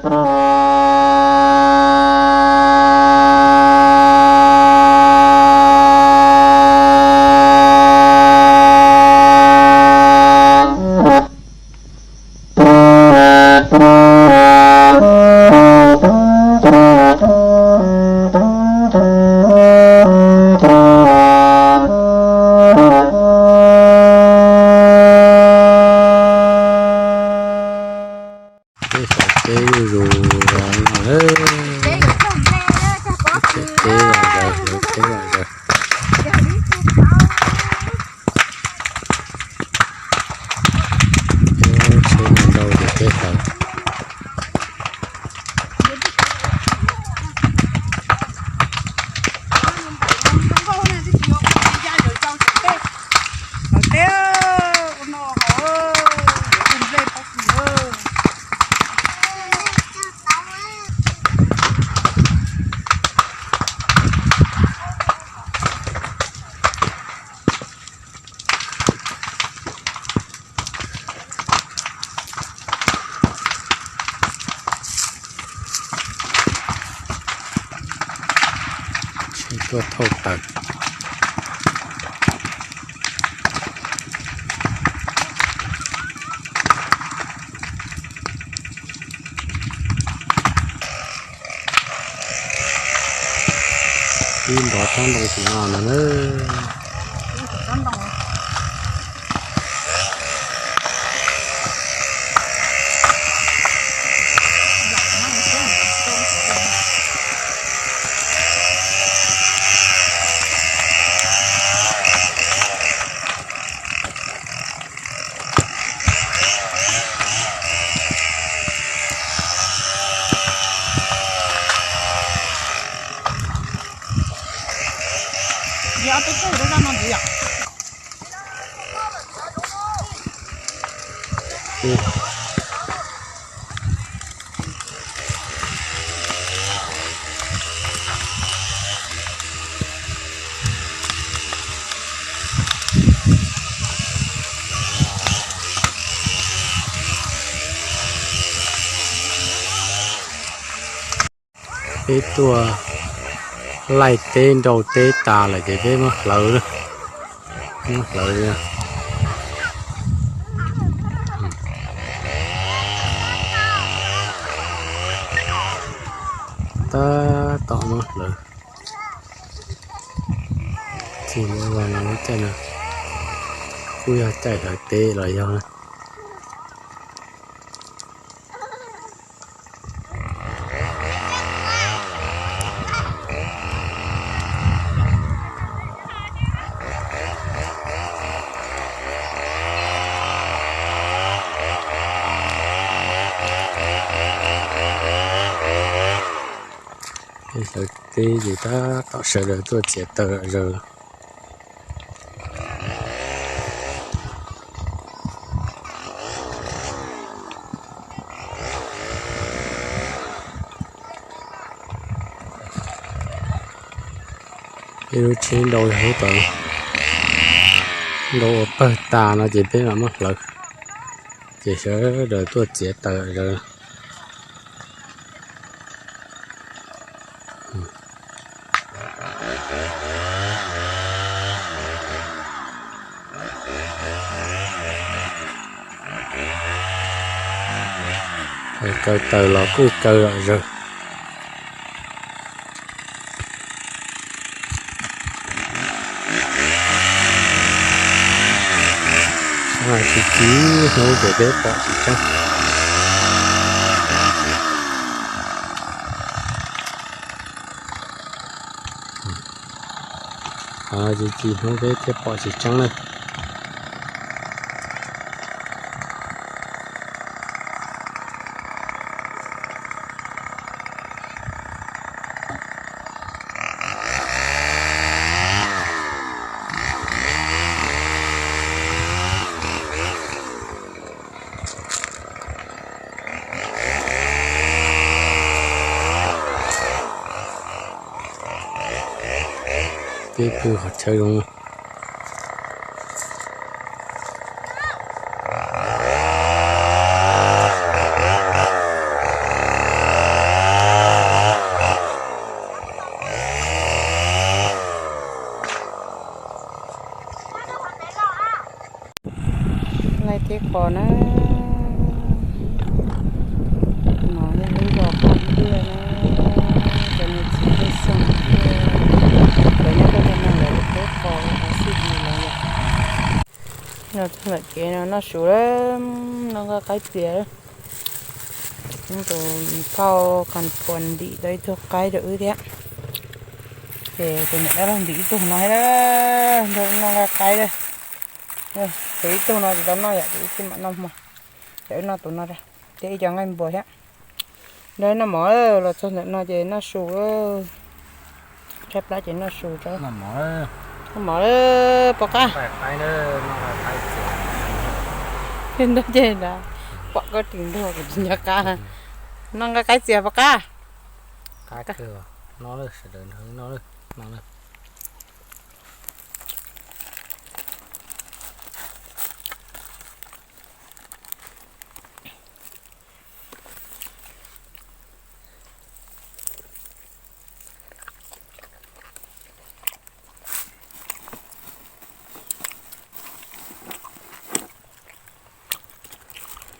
Peb xyov teb zuj zus los no lawm. Teb, teb los zaws, teb los zaws. Tsheb ntau ces teb hlawv. Tsheb tuaj thauj taws. Ib nrov tsob ntoo tim no no na. Peb tuaj laij teb nrau teb tas lawm ces peb muab hlawv, muab hlawv. Tab tom muab hlawv. Txij no lub caij no kuj yog caij hlawv teb los yog. Peb hlawv teb ces tab tom sawv daws tuaj txiav taws zom zaws. Peb lub tsheb nrau yog lub tod, nrau ua pawg tas no ces peb mam muab hlawv, ces sawv daws tuaj txiav taws zom zaws. Kaw taws los kuj kaw zom zaws. Tsis ci hnub ces peb pom tsis tseeb. Tsis ci hnub peb thiaj pom tsis tseeb na. Peb pw qhov chaw zoo. Pos na, no yog lub zos Pos Ntiag na, cov niam txiv pej xeem thiab, lawv nyob rau hauv no lawv peb pos xij li lawv yom. Nyob txog ntawm kev no noj su lawm, noj nqaij qaib txias. Tus phauj Khas Pos ntim tau ib tug qaib rau wb thiab, ces tus niam dab laug ntim ib tug no thiab, nrog wb noj nqaij qaib. Ces ib tug no tsis tau noj yom, ces wb mam noj hmo, ces wb noj tus no thiab ib co nqaij npua thiab. Nrog wb noj mov, los txog ntawm no ces noj su, tshaib plab ces noj su. Noj mov, pos qab. Nrog ces nrad, pom koj ris ntuag kuv tsis nco qab. Noj nqaij qaib txias pos qab.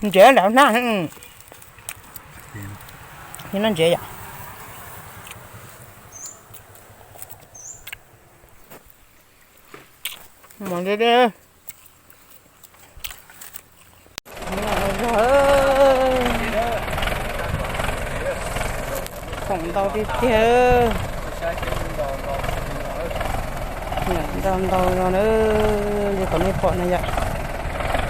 Ntsev nram hnab, noj ntsev yom. Mov deb deb. Khoom ntau tiag tiag. Ntau ntau no na, li qhov nej pom no yom.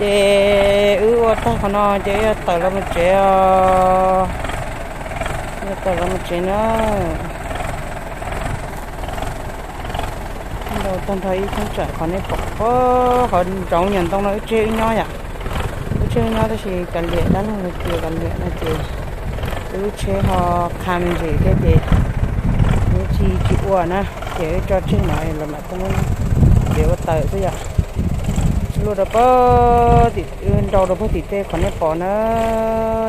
Ces wb ua tag qhov no ces wb yuav tawm los mus tsev os. Yuav tawm los mus tsev na. Ntau tag nrho ib cheeb tsam qhov nej pom, qhov ntsoov nyuam ntoo no wb tseg wb nyob yom. Wb tseg wb nyob tab sis kav liam dab laug hais tias kav liam no ces wb lub tsheb ho qha me ntsis thiab ces wb tsis tsis ua na, ces wb tso tseg no los mam tau muab tsev ua tawm xwb yom. Luaj rau pem tim, nrau rau pem tim tej qhov nej pom na,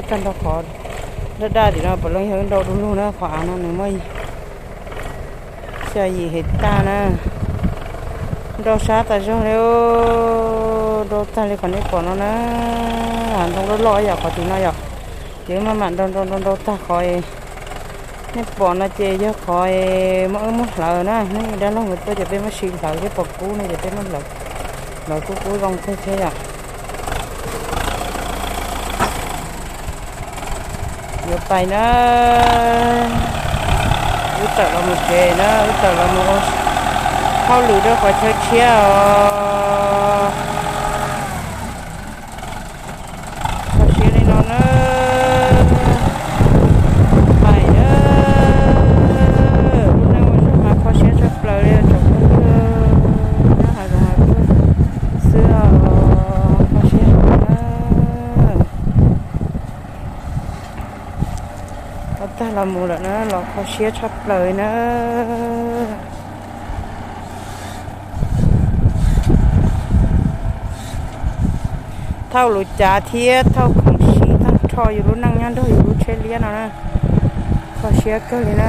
tag nrho qhov daj daj tim no puav leej yog wb nrau du lug na, qhov av no nws muaj xya yim hais tag na. Nrau sab tas zog li, nrau tag li qhov nej pom no na. Hav ntoo loj loj yom, qhov tim no yom. Ces wb maj mam nrau nrau nrau nrau tag qhov nej pom no ces yog qhov muab wb muab hlawv na, nej dab laug nkawd tuaj ces peb muab sib hlawv thiab pom kub no ces peb muab hlawv, hlawv kub kub zoo thiab thiab yom. Yuav pais na, wb tawm los mus tsev na, wb tawm los mus ua hauj lwm rau qhov chaw tshiab os. Kho siab li no na, pais na, lub neej ua zog mas kho siab tshaj plaws li tsoom phooj ywg, nyob hav zoov hav tsuag xwb os, kho siab heev na. Los tag los mus lawm na, los kho siab tshaj plaws na. Thauj lub cav thiab thauj khoom siv tag nrho yus lub neej nyob nrog yus lub tsheb liab no na, kho siab kawg li na.